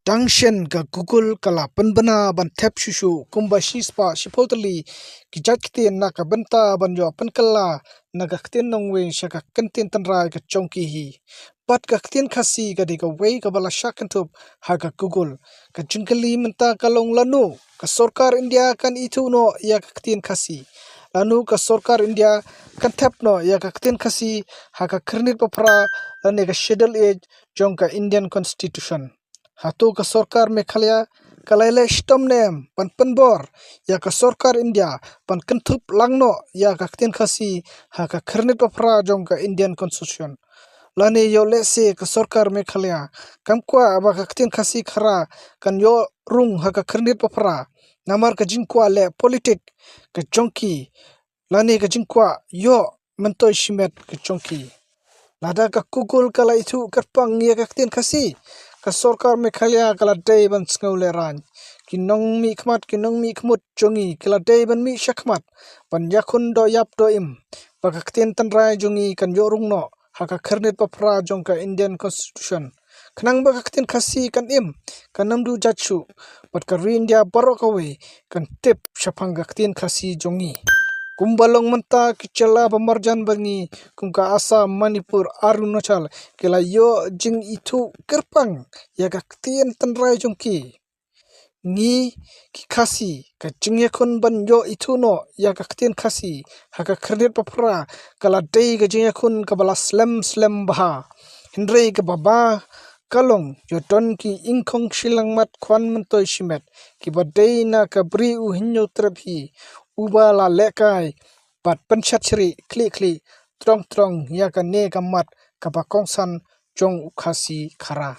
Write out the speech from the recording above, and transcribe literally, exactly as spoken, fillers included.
Tang shen ka Google ka la pynbna ban thep shuh shuh kumba shispah shiphew tylli ki jait ktien na ka bynta ban ïoh pynkylla na ka ktien nongwei sha ka kyntien tynrai ka jong ki hi. Bad ka ktien Khasi ka dei kawei kaba la shah kynthup ha ka Google. Ka jingkylli mynta ka long lano ka sorkar India kan ithuh noh ïa ka ktien Khasi. Lano ka sorkar India kan thep noh ïa ka ktien Khasi ha ka khyrnit baphra lane ka Schedule H jong ka Indian Constitution. Hato ka sorkar Meghalaya ka la leh shitom ne em ban pynbor ïa ka sorkar India ban kynthup lang noh ïa ka ktien Khasi ha ka khyrnit baphra jong ka Indian Constitution? Lane ïoh lehse ka sorkar Meghalaya kam kwah ba ka ktien Khasi Khara kan ïoh rung ha ka khyrnit baphra namar ka jingkwah leh politik ka jong ki lane ka jingkwah ïoh myntoi shimet ka jong ki. Lada ka Google ka la ithuh kyrpang ïa ka ktien Khasi, ka sorkar Meghalaya ka la dei ban sngew lehraiñ. Ki nongmihkhmat ki nongmihkhmut jong ngi ki la dei ban mih shakhmat ban ïakhun doh ïap doh im ba ka ktien tynrai jong ngi kan ïoh rung noh ha ka khyrnit baphra jong ka Indian Constitution. Khnang ba ka ktien Khasi kan im, kan ym duh jait shuh bad ka ri India baroh kawei kan tip shaphang ka ktien Khasi jong ngi. Kumba long mynta ki jylla ba marjan bad ngi kum ka Assam, Manipur, Arunachal ki la ïoh jingithuh kyrpang ïa ka ktien tynrai jong ki. Ngi ki Khasi ka jingïakhun ban ïoh ithuh noh ïa ka ktien Khasi ha ka khyrnit baphra ka la dei ka jingïakhun kaba la slem slem bha. Hynrei kaba bha ka long ïoh don ki ingkhong shiliang mat khwan myntoi shimet kiba dei na ka bri u Hynñiewtrep hi uba la lehkai bad pynshad shrieh khlieh khlieh trong trong ïa kane ka mat kaba kongsan jong u Khasi Khara.